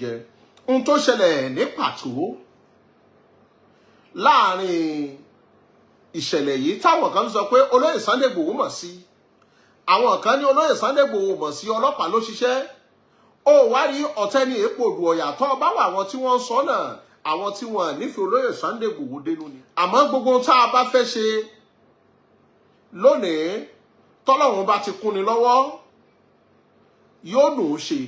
Jẹ́ ohun tó ṣẹlẹ̀ ní pàtó láàrin ìṣẹ̀lẹ̀ yìí, táwọn kan sọ pé olóyè Sunday Igboho mọ̀ sí, àwọn kan ní olóyè Sunday Igboho mọ̀ sí, ọlọ́pàá ló ṣiṣẹ́. Ó wá rí ọ̀tẹ́ ní èpò òdù ọ̀yà tó bá wà, àwọn tí wọ́n ń sọ náà, àwọn tí wọ́n nífẹ̀ẹ́ olóyè Sunday Igboho dénú ni. Àmọ́ gbogbo tá a bá fẹ́ ṣe lónìí, tọ́lọ́run bá ti kúnni lọ́wọ́, yóò dùn ún ṣe,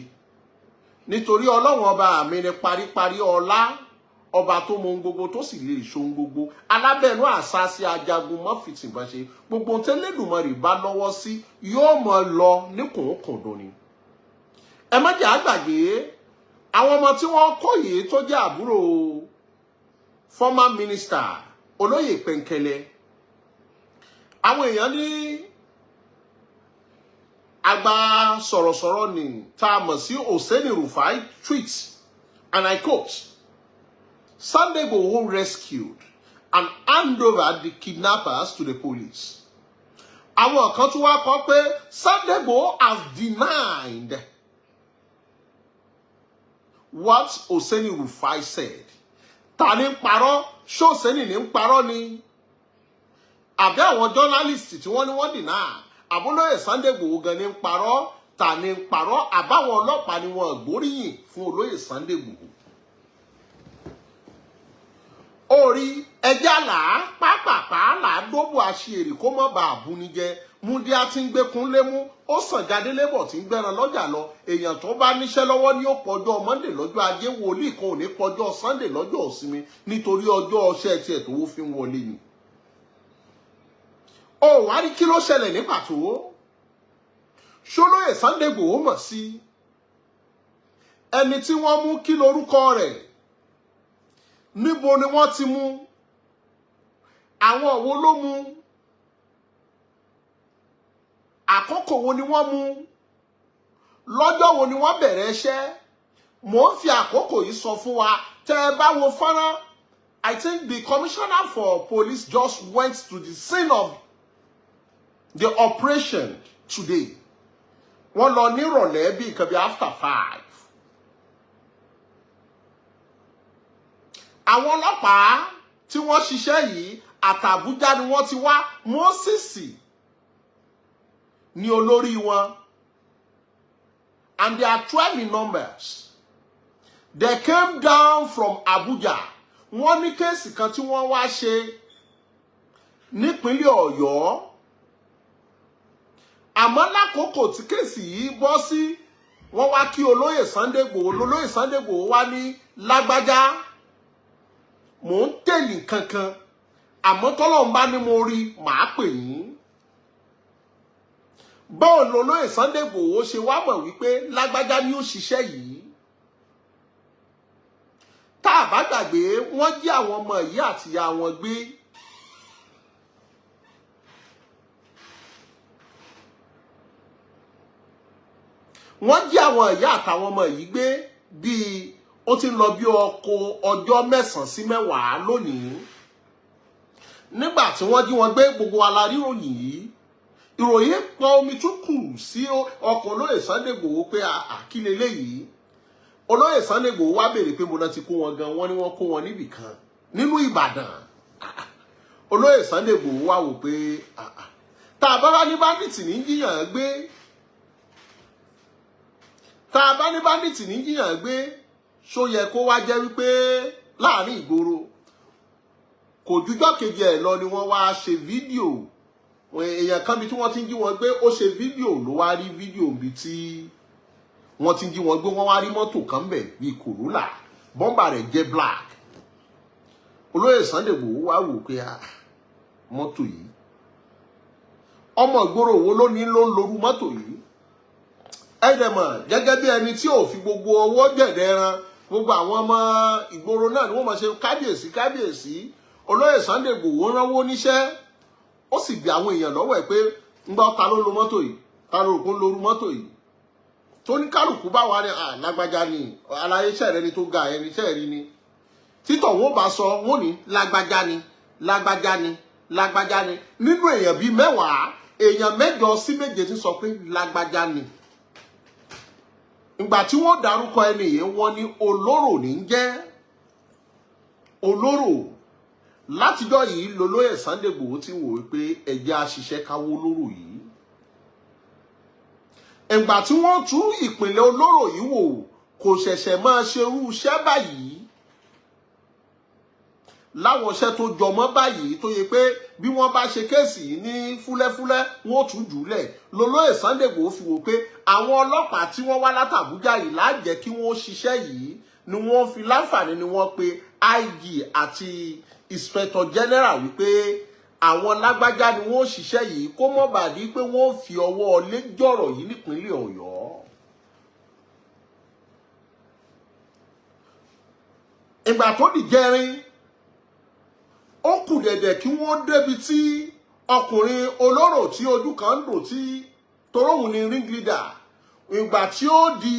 nítorí Ọlọ́run ọba mi ni paríparí ọlá, ọba tó mọ ohun gbogbo, tó sì lè ṣe ohun gbogbo, alábẹ́ẹ̀nú àṣà sí ajagun mọ́fìtìbọn ṣe. Gbogbo tẹ́lẹ̀dùmarè bá lọ́wọ́ sí yóò mọ lọ ní kùnkùndùn ni. Ẹ má jẹ́ àgbàgbé àwọn ọmọ tí wọ́n kó yìí tó jẹ́ àbúrò former minister olóyè Pẹ̀nkẹ́lẹ́. Àwọn èèyàn ní àgbà sọ̀rọ̀sọ̀rọ̀ ni tá a mọ̀ sí Oseni Rufai tweet, and I quote, "Sunday Igboho rescued and hand over the kidnappers to the police." Àwọn kan tún wá kọ pé Sunday Igboho has denied what Oseni Rufai said. Ta ni ń parọ́? Ṣé Oseni ní ń parọ́ ni, àbí àwọn journalist tí wọ́n ní wọ́n deny, àbólóyè Sunday Igboho gan ni ń parọ́? Ta ni ń parọ́? Àbáwọn ọlọ́pàá ni wọ́n gbóríyìn fún olóyè Sunday Igboho? Orí ẹjẹ́ àlá pápápá là á dóbò àṣìírì kó mọ́ bá àbúni jẹ. Múndíá tí ń gbékun lémú, ó sàn jáde lébọ̀ tí ń gbẹ́ran lọ́jà lọ. Èèyàn tó bá níṣẹ́ lọ́wọ́ ní ó pọjọ́ Monday lọ́jọ́ ajé. Wòlíì kan ò ní pọjọ́ Sunday lọ́jọ́ ìsinmi, nítorí ọjọ́ ọṣẹ́ tiẹ̀ tó wó fi ń wọlé ni. Ó wá rí, kí ló ṣẹlẹ̀ ní pàtó? Ṣólóyè Sunday Igboho mọ̀ sí ẹni tí wọ́n mú? Kí lorúkọ rẹ̀? Níbo ni wọ́n ti mú? Àwọn wo ló mú? Àkókò wo ni wọ́n mú? Lọ́jọ́ wo ni wọ́n bẹ̀rẹ̀ iṣẹ́? Mò ń fi àkókò yìí sọ fún wa, tẹ́ ẹ bá wo fọ́nrán, I think the commissioner for police just went to the scene of the operation today. Wọ́n lọ nírọ̀lẹ́ bí nǹkan bí after 5. Àwọn ọlọ́pàá tí wọ́n ṣiṣẹ́ yìí, àtàbújá ni wọ́n ti wá. Moses ní olórí wọn, and they are 12 in numbers. They came down from Abuja. Wọ́n ní case kan tí wọ́n wá ṣe nípínlẹ̀ Ọ̀yọ́. Àmọ́ lákòókò tí case yìí bọ́ sí, wọ́n wá kí olóyè Sunday Igboho. Lolóyè Sunday Igboho wá ní, "Lágbájá, mò ń tẹ̀lé kankan, àmọ́ tọ́lọ́run bá ní mo rí, màá pè yín." Báwo lolóyè Sunday Igboho ṣe wá mọ̀ wípé lágbájá ni ó ṣiṣẹ́ yìí? Tá a bá gbàgbé, wọ́n jí àwọn ọmọ yìí àtìyá wọn gbé. Wọ́n jí àwọn ìyá àtàwọn ọmọ yìí gbé bíi ó ti ń lọ bí ọkọ̀ ọjọ́ 9 sí 10 lónìí. Nígbà tí wọ́n jí wọn gbé, gbogbo wa la rí ìròyìn yìí. Ìròyìn pọn omi tún kù sí ọkàn olóyè Sunday Igboho pé àkílẹ̀ léyìí. Olóyè Sunday Igboho wá béèrè pé mo náà ti kó wọn gan. Wọ́n ní wọ́n kó wọn níbì kan nínú Ìbàdàn. Olóyè Sunday Igboho wá wò pé tá a bá wá ní bandit ní jíyàn gbé, tá a bá ní bandit ní jíyàn gbé, ṣó yẹ kó wá jẹ́ wípé láàrin ìgboro? Kò jújọ́ kejì ẹ̀ lọ ni wọ́n wá ṣe fídíò. Èèyàn kan bí tí wọ́n ti ń jí wọn gbé, ó ṣe fídíò, ló wá rí fídíò bí tí wọ́n ti ń jí wọn gbé. Wọ́n wá rí mọ́tò kan bẹ̀ bíi Corolla, bọ́mbà rẹ̀ jẹ́ black. Olóyè Sunday Igboho wá wò pé mọ́tò yìí, ọmọ ìgboro wo ló ní ló ń lorú mọ́tò yìí? Ẹ dẹ̀ mọ̀, gẹ́gẹ́ bí ẹni tí ò fi gbogbo ọwọ́ jẹ̀dẹ̀ ẹran, gbogbo àwọn ọmọ ìgboro náà ni wọ́n máa ṣe kábíyèsí kábíyèsí. Olóyè Sunday Igboho ránwó níṣẹ́, ó sì bí àwọn èèyàn lọ́wọ́ ẹ̀ pé ń gbọ́, ta ló lo mọ́tò yìí? Ta ló rò pé ó ń lorú mọ́tò yìí? Tó ní kálukú bá wà ní lágbájá ni, aláyé iṣẹ́ rẹ ni tó ga ẹni iṣẹ́ rí ni. Títọ̀ wọn bá sọ, wọn ní lágbájá ni, lágbájá ni, lágbájá ni. Nínú èèyàn bíi 10, èèyàn 8 sí 7 ti sọ pé lágbájá ni. Ìgbà tí wọ́n dárúkọ ẹni yìí, wọ́n ní Olóró ní í jẹ́ Olóró. Látijọ́ yìí lolóyè Sunday Igboho ti wò ó pé ẹjẹ́ àṣìṣe káwó Olóró yìí. Ìgbà tí wọ́n tú ìpìlẹ̀ Olóró yìí wò, kò ṣẹ̀ṣẹ̀ máa ṣerú iṣẹ́ báyìí, láwọn iṣẹ́ tó jọmọ́ báyìí, tó yẹ pé bí wọ́n bá ṣe case yìí ní fúlẹ́fúlẹ́, wọ́n ó tún jùlẹ̀. Lolóyè Sunday Igboho fi wò pé àwọn ọlọ́pàá tí wọ́n wá látàbújá yìí lájẹ́ kí wọ́n ṣiṣẹ́ yìí ni wọ́n fi láǹfààní ni wọ́n pe IG àti Inspector General wípé àwọn lágbájá ni wọ́n ṣiṣẹ́ yìí, kó mọ́ bàdí pé wọ́n fi ọwọ́ lé jọ̀rọ̀ yìí nípínlẹ̀ Ọ̀yọ́. Ìgbà tó dìjẹrin, ó kù dẹ̀dẹ̀ kí wọ́n débi tí ọkùnrin olóró tí ojú kan ń dùn tí toróhùn ni ring leader. Ìgbà tí ó di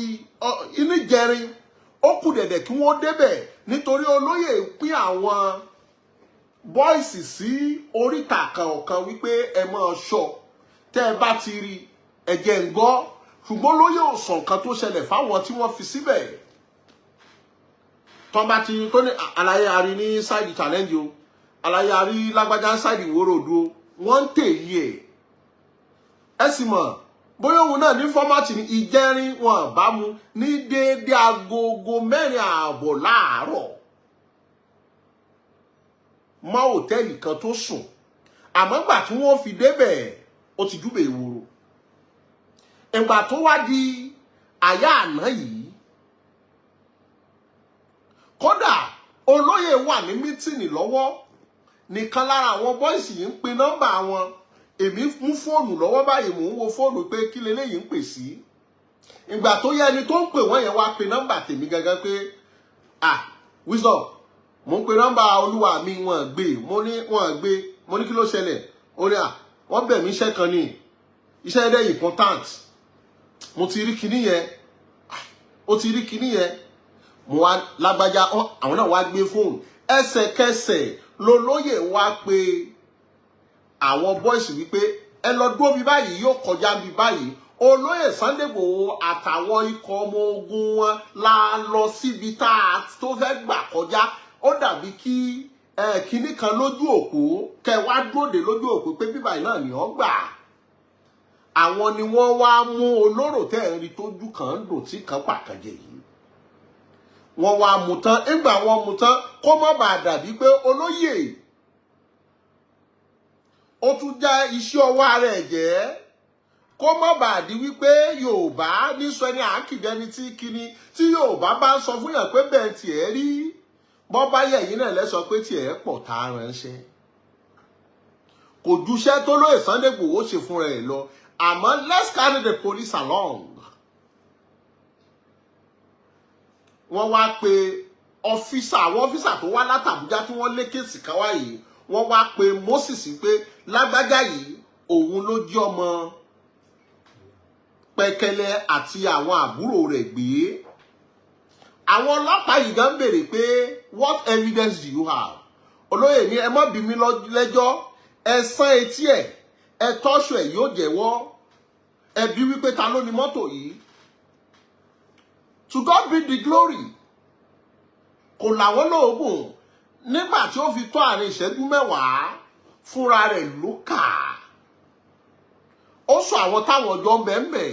ìníjẹrin, ó kù dẹ̀dẹ̀ kí wọ́n débẹ̀, nítorí olóyè pín àwọn boys sí oríta kọ̀ọ̀kan wípé ẹ máa ṣọ́, tẹ́ ẹ bá ti rí ẹ̀jẹ̀ ń gbọ́. Ṣùgbọ́n olóyè ò sọ nǹkan tó ṣẹlẹ̀ fáwọn tí wọ́n fi síbẹ̀. Tọ́ bá ti tó ní àlàyé àrí ní side Challenge o, àlàyé àrí lágbájá side ìwòròdú o, wọ́n ń tèyí ẹ̀. Ẹ sì mọ̀ bóyá òun náà ní format ní ìjẹrin wọn bá mu ní déédéé agogo 4:30 láàárọ̀ mọ́ hòtẹ́ẹ̀lì kan tó sùn. Àmọ́ gbà tí wọ́n fi débẹ̀, ó ti júbẹ̀ ìwòrò. Ìgbà tó wá di àyà àná yìí, kódà olóyè wà ní meeting lọ́wọ́ nìkan lára àwọn boys yìí ń pe nọ́mbà wọn. Èmi mú fóònù lọ́wọ́ báyìí, mò ń wo fóònù pé kí leléyìí ń pè sí. Ìgbà tó yẹ, ẹni tó ń pè wọ́n yẹn wá pe nọ́mbà tèmi gangan pé, "Ah, Wisdom, mò ń pe nọ́mbà olúwa mi, wọ́n gbé." Mo ní wọ́n gbé. Mo ní kí ló ṣẹlẹ̀? Ó ní à wọ́n bẹ̀ mí iṣẹ́ kan ní, iṣẹ́ ẹ̀dẹ̀ important, mo ti rí kinní yẹn, ó ti rí kinní yẹn. Mo wá lágbájá, àwọn náà wá gbé fóònù. Ẹsẹ̀kẹsẹ̀ lolóyè wá pé àwọn boys wípé ẹ lọ dúró bí báyìí, yóò kọjá bí báyìí. Olóyè Sunday Igboho àtàwọn ikọ̀ ọmọ ogun wọn la lọ síbi tá a tó fẹ́ gbà kọjá. Ó dàbí kí kinní kan lójú òpó, kẹ wá dúró lójú òpó pé bíbá yìí náà ni ó gbà. Àwọn ni wọ́n wá mú olóró tẹ́ ẹ̀ ń rí tójú kan ń dùn tí kan pàkànjẹ yìí. Wọ́n wá mú tán. Nígbà wọ́n mú tán, kó má bàa dàbí pé olóyè ó tún já iṣẹ́ ọwọ́ ara ẹ̀ jẹ́, kó má bàa di wípé Yorùbá ní sọ ẹni àákìdẹni tí kíni tí Yorùbá bá ń sọ fún yàn pé bẹ́ẹ̀ tiẹ̀ rí, bọ́ bá yẹ̀ yín náà lẹ́sọ pé tiẹ̀ pọ̀ tá a ránṣẹ́. Kò juṣẹ́ tó lóye Sunday Igboho ṣe fúnra ẹ̀ lọ. Àmọ́ let's carry the police along. Wọ́n wá pe officer, àwọn officer tó wá látàbújá tí wọ́n lé case káwá yìí, wọ́n wá pe Moses pé lágbájá yìí, òun ló jí ọmọ Pẹ̀kẹ́lẹ́ àti àwọn àbúrò rẹ̀ gbé. Àwọn ọlọ́pàá yìí gan béèrè pé, "What evidence do you have?" Olóyè ní ẹ má bí mi lẹ́jọ́, ẹ sán etí ẹ̀, ẹ tọ́ṣù ẹ̀, yóò jẹ́wọ́. Ẹ bí wípé ta ló ní mọ́tò yìí. To God be the glory, kò làwọn lóògùn. Nígbà tí ó fi tó àárín ìṣẹ́jú 10, fúnra rẹ̀ ló kà ó sọ àwọn táwọn jọ ń bẹ̀ ń bẹ̀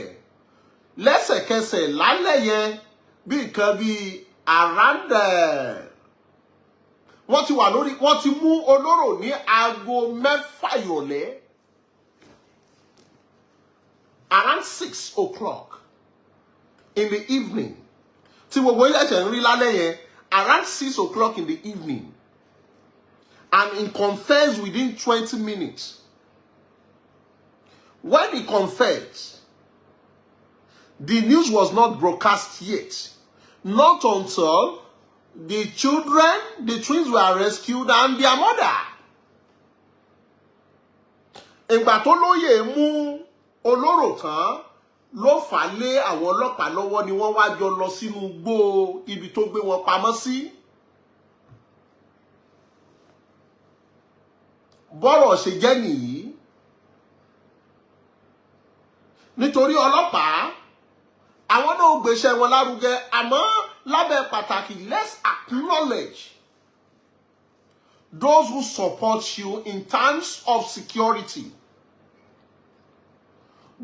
lẹ́sẹ̀kẹsẹ̀ lálẹ́ yẹn, bí nǹkan bíi around, wọ́n ti wà lórí, wọ́n ti mú olóró ní aago 6 ìrọ̀lẹ́, around 6 o'clock in the evening, tí gbogbo ilé ẹ̀ṣẹ̀ ń rí lálẹ́ yẹn, around 6 o'clock in the evening, and he confessed within 20 minutes. When he confessed, the news was not broadcast yet, not until the children, the twins, were rescued and their mother. Ìgbà tó lóye mú olóró tán, ló fà á lé àwọn ọlọ́pàá lọ́wọ́, ni wọ́n wá jọ lọ sínú igbó ibi tó gbé wọn pamọ́ sí. Bọ́rọ̀ ṣe jẹ́ nìyí, nítorí ọlọ́pàá Àwọn náà ó gbéṣẹ́ wọn lárugẹ, àmọ́ lábẹ́ pàtàkì, let's acknowledge those who support you in terms of security.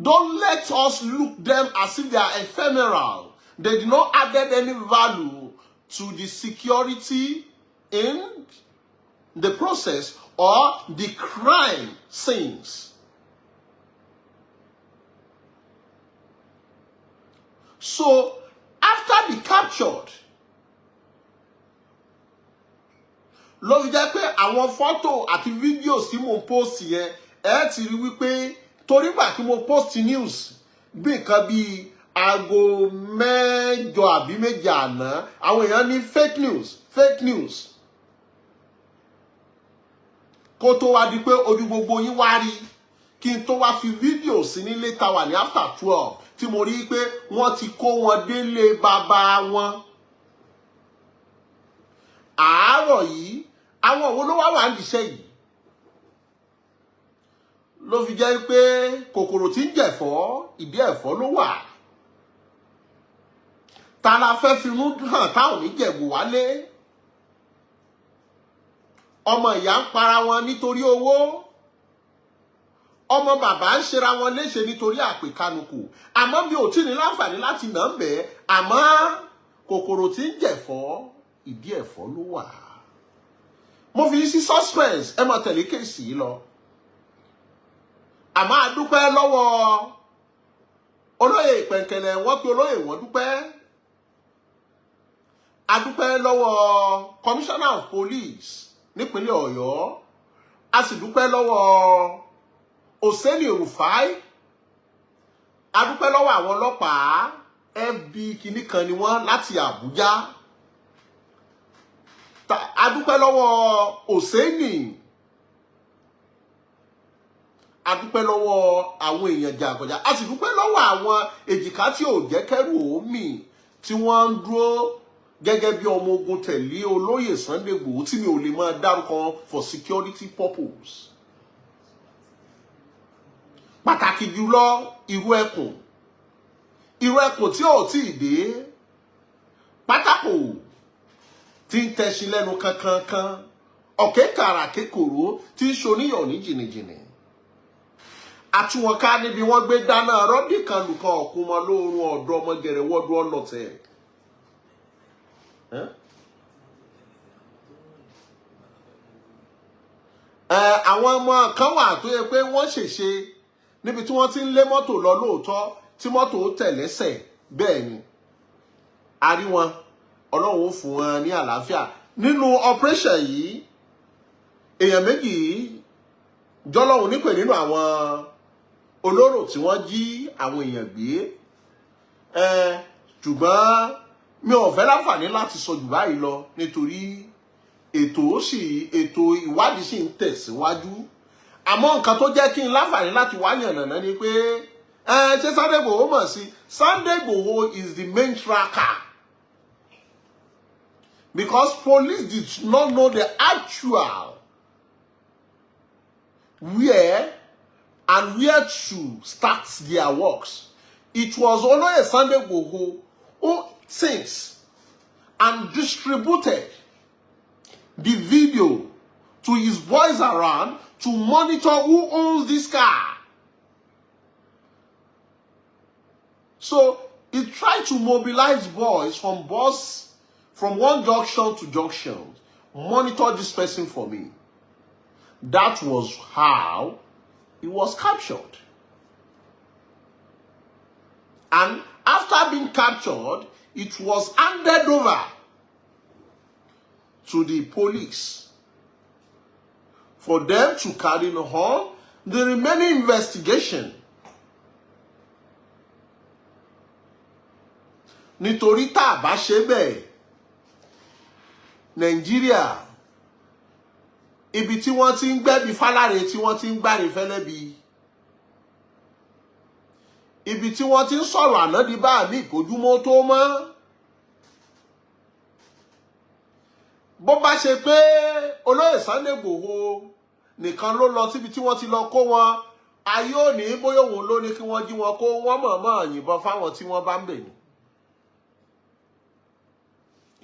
Don't let us look them as if they are ephemeral. They did not add any value to the security in the process or the crime scenes. So, after the captured, ló fi jẹ́ pé àwọn fọ́tò àti fídíò tí mo post yẹn, ẹ ti rí wípé torí gbà tí mo post news bí nǹkan bíi aago 8 àbí 7 àná, àwọn èèyàn ní fake news, fake news, kó tó wá di pé ojú gbogbo yín wá rí, kí n tó wá fi fídíò sí nílé ta wà ní after 12 tí mo rí pé wọ́n ti kó wọn délé bàbá wọn. Àárọ̀ yìí, àwọn òwò ló wá wà níṣẹ́ yìí, ló fi jẹ́ pé kòkòrò tí ń jẹ̀fọ́, ìdí ẹ̀fọ́ ló wà. Ta la fẹ́ finú hàn táwọn oníjẹ̀bù wálé? Ọmọ ìyá ń para wọn nítorí owó, ọmọ bàbá ń ṣera wọn léṣe nítorí àpèkánukù. Àmọ́ mi ò tí ní láǹfààní láti nà ń bẹ́ẹ̀, àmọ́ kòkòrò tí ń jẹ̀fọ́, ìdí ẹ̀fọ́ ló wà. Mo fi sí suspense, ẹ máa tẹ̀lé case yìí lọ. Àmọ́ a dúpẹ́ lọ́wọ́ olóyè Ìpẹ̀ǹkẹ̀lẹ̀, wọ́n pe olóyè, wọ́n dúpẹ́. A dúpẹ́ lọ́wọ́ commissioner of police nípínlẹ̀ Ọ̀yọ́, a sì dúpẹ́ lọ́wọ́ Oseni Rufai. A dúpẹ́ lọ́wọ́ àwọn ọlọ́pàá FB kìíní kan ni wọ́n láti Àbújá. A dúpẹ́ lọ́wọ́ Oseni, a dúpẹ́ lọ́wọ́ àwọn èèyàn jàǹkànjà, a sì dúpẹ́ lọ́wọ́ àwọn èjìká tí ò jẹ́ kẹ́rù omi, tí wọ́n ń dúró gẹ́gẹ́ bí ọmọ ogun tẹ̀lé olóyè Sunday Igboho, tí mi ò lè máa dárúkọ for security purpose. Pàtàkì jùlọ, irú ẹkùn, irú ẹkùn tí ò tí ì dé pátákó, tí ń tẹṣin lẹ́nu kankankan, ọ̀kẹ́ kàrà kékòrò tí ń ṣoníyàn ní jìnnìjìnnì, àtúwọ̀nká níbi wọ́n gbé dáná rọ́bì kan lùkọ́ ọ̀kú mọ́ lóorun ọ̀dọ́ ọmọ gẹ̀rẹ́wọ́dún ọlọ́tẹ̀. Àwọn ọmọ kan wà tó yẹ pé wọ́n ṣèṣe níbi tí wọ́n ti ń lé mọ́tò lọ lóòótọ́, tí mọ́tò tẹ̀ lẹ́sẹ̀. Bẹ́ẹ̀ ni a rí wọn. Ọlọ́run ó fún wọn ní àlàáfíà. Nínú operation yìí, èèyàn méjì jọlọ́run nípè nínú àwọn olóró tí wọ́n jí àwọn èèyàn gbé. Ṣùgbọ́n mi ò fẹ́ láǹfààní láti sọ jù báyìí lọ, nítorí ètò ìwádìí sì ń tẹ̀síwájú. Àmọ́ nǹkan tó jẹ́ kí n láǹfààní láti wá yànnàná ni pé ṣé Sunday Igboho mọ̀ sí? Sunday Igboho is the main tracker, because police did not know the actual where and where to start their works. It was Olóyè Sunday Igboho who thinks and distributed the video to his boys around to monitor who owns this car. So he tried to mobilize boys from bus, from one junction to junction. "Monitor this person for me." That was how he was captured. And after being captured, it was handed over to the police for them to carry on the remaining investigation. Nítorí tá a bá ṣe bẹ́ẹ̀, Nàìjíríà, ibi tí wọ́n ti ń gbẹ́bi fáláre, tí wọ́n ti ń gbáre fẹ́lẹ́bi, ibi tí wọ́n ti ń sọ̀rọ̀ àná di bá mi ìkójúmọ́ tó mọ́. Bó bá ṣe pé olóyè Sunday Igboho nìkan ló lọ síbi tí wọ́n ti lọ kó wọn, ayé ò ní bóyá òun ló ní kí wọ́n jí wọn kó, wọ́n mọ̀ọ́mọ̀ yìnbọn fáwọn tí wọ́n bá ń bẹ̀ ni.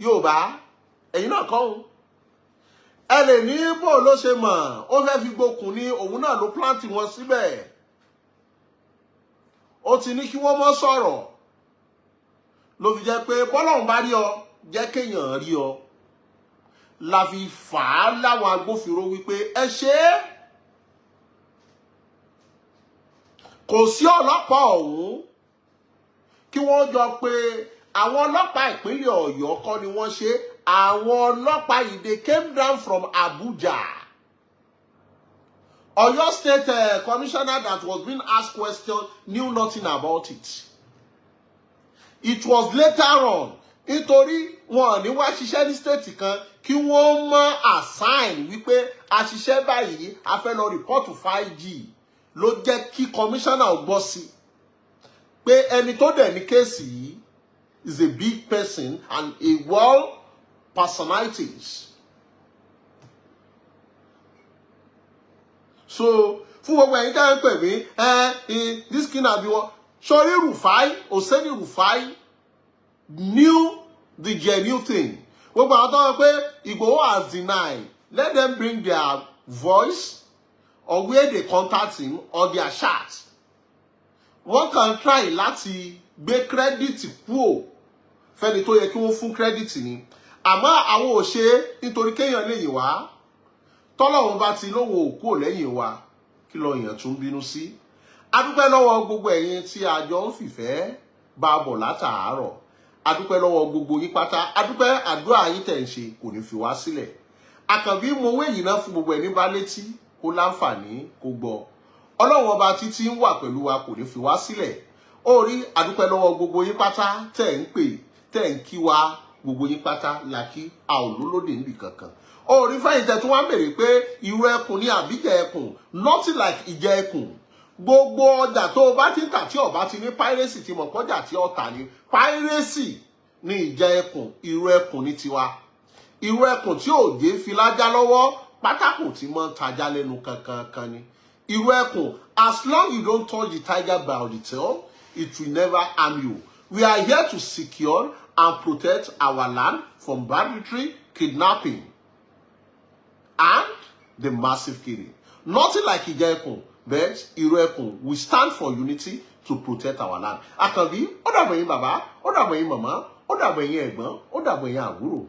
Yorùbá, ẹ̀yin náà kọ́ ọ́n. Ẹ lè ní bó ló ṣe mọ̀, ó fẹ́ fi gbókùn ní òun náà ló plant wọn síbẹ̀. Ó ti ní kí wọ́n mọ́ sọ̀rọ̀, ló fi jẹ́ pé bọ́lọ́run bá rí ọ, jẹ́ kéèyàn rí ọ, la fi fà á láwọn agbófinró wípé ẹ ṣe é. Kò sí ọlọ́pàá ọ̀hún kí wọ́n jọ pé àwọn ọlọ́pàá ìpínlẹ̀ Ọ̀yọ́ kọ́ ni wọ́n ṣe. Àwọn ọlọ́pàá yìí, they came down from Abuja. Ọ̀yọ́ State commissioner that was being asked question knew nothing about it. It was later on, nítorí wọn ò ní wá ṣiṣẹ́ ní state kan kí wọ́n mọ assign wípé a ṣiṣẹ́ báyìí, a fẹ́ lọ report 5G, ló jẹ́ kí commissioner gbọ́ sí pé ẹni tó dẹ̀ ní case yìí is a big person and a well personalities. So fún gbogbo ẹ̀yin tẹ́ ń pè mí ẹ, this kin àbí wọn sọrí, Rufai Oseni Rufai knew the genuine thing. Gbogbo àwọn tó wọ́n pé Igboho has denied, let them bring their voice or where they contact him or their chat. Wọ́n kàn try láti gbé credit kúò fẹ́ni tó yẹ kí wọ́n fún credit ni, àmọ́ àwọn ò ṣe é nítorí kéèyàn lè yìn wá. Tọ́lọ́run bá ti lóun ò kúò lẹ́yìn wa, kí lọ yàn tún bínú sí? Adúpẹ́ lọ́wọ́ gbogbo ẹ̀yin tí a jọ ń fìfẹ́ bá a bọ̀ látàárọ̀. Adúpẹ́ lọ́wọ́ gbogbo yín pátá. Adúpẹ́, àdúrà yín tẹ̀ ń ṣe kò ní fi wá sílẹ̀. Àkànbí mo wé yìí náà fún gbogbo ẹni bá létí kó láǹfààní kó gbọ́. Ọlọ́run Ọba títí ń wà pẹ̀lú wa, kò ní fi wá sílẹ̀. Ó rí, adúpẹ́ lọ́wọ́ gbogbo yín pátá tẹ̀ ń pè, tẹ̀ ń kí wa. Gbogbo yín pátá la kí, a ò lólódì níbì kankan. Ó rí, fẹ́yìn tẹ̀ tí wọ́n á béèrè pé irú ẹkùn ní àbíjẹ ẹkùn, nothing like ìjẹ ẹkùn. Gbogbo ọjà tó o bá ti ń tà tí ọba ti ní piracy, ti mọ̀ pọ́jà tí ọ̀tà ní piracy ní ìjẹ ẹkùn. Irú ẹkùn ní tiwa, irú ẹkùn tí ò dé filájá lọ́wọ́, pátákó tí mọ́ ń tajà lẹ́nu kankan kan ni irú ẹkùn. As long you don't touch the tiger by the tail, it will never harm you. We are here to secure and protect our land from banditry, kidnapping and the massive killing. Nothing like ìjà ẹkùn, but irú ẹkùn. We stand for unity to protect our land. Àkànbí, ó dàbọ̀ yín bàbá, ó dàbọ̀ yín màmá, ó dàbọ̀ yín ẹ̀gbọ́n, ó dàbọ̀ yín àbúrò.